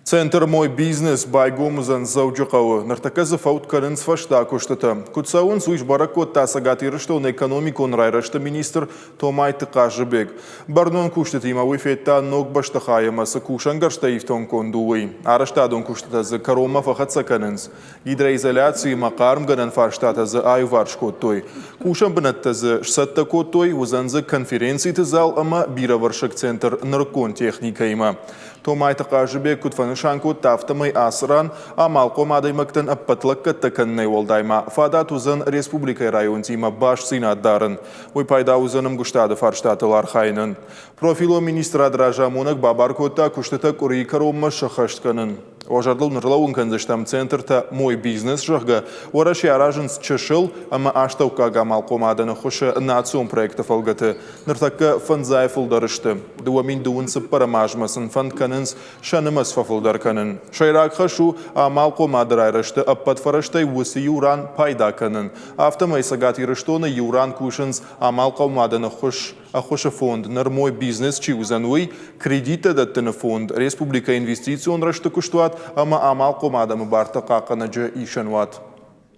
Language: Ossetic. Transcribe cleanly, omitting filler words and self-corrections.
Центр «Мой бизнес» байгом уыдзӕн Дзӕуджыхъӕуы. Ныртӕккӕ дзы фӕуд кӕнынц фӕстаг куыстытӕ. Куыд цӕуынц, уый сбӕрӕг кодта Цӕгат Ирыстоны экономикон райрӕзты министр Томайты Хъазыбег. Бӕрнон кустытимӕ уый федта ног бӕстыхай ӕмӕ цы кусӕнгӕрзтӕ ифтонггонд у, уый. Арӕзтадон куыстытӕ дзы кӕронмӕ фӕхӕццӕ кӕнынц. Гидроизоляци ӕмӕ хъармгӕнӕн фарстатӕ дзы аиуварс кодтой. Кусӕн бынӕттӕ дзы сцӕттӕ кодтой, уыдзӕн дзы конференциты зал ӕмӕ бирӕвӕрсыг центр нырыккон техникӕимӕ. Томайты Хъазыбег куыд фӕнысан кодта, афтӕмӕй ацы ран амалхъом адӕймӕгтӕн ӕппӕт лӕггӕдтӕ кӕнынӕй уӕлдай ма фадат уыдзӕн республикӕйы районтимӕ бастдзинад дарын. Уый пайда уыдзӕн ӕмгуыстады фарстатыл архайынӕн. Профилон министрад разамонӕг бабар кодта куыстытӕ къуырийы кӕронмӕ сӕххӕст кӕнын. Уӕ зӕрдыл ныллӕууын кӕндзыстӕм центртӕ «Мой бизнес», зӕгъгӕ, Уӕрӕсе аразынц чысыл ӕмӕ астӕуккаг амалхъомадӕн ӕххуысы национ проекты фӕлгӕты. Ныртӕккӕ фӕндзай фылдӕр сты. 2000 цыппӕрӕм азмӕ сын фӕнд кӕнынц сӕ нымӕц фӕфылдӕр кӕнын. Сӕйраг хӕс у амалхъомады райрӕзты ӕппӕт фӕрӕзтӕй уыцы иу ран пайда кӕнын. Афтӕмӕй Цӕгат Ирыстоны иу ран кусынц амалхъомадӕн ӕххуыс ӕххуысы фонд ныр «Мой бизнес» чи уыдзӕн, уый, кредиттӕ дӕттыны фонд, республикӕйы инвестицион рӕзты куыстуат ӕмӕ амалхъом адӕмы бартӕ хъахъхъӕнӕджы исӕнуат.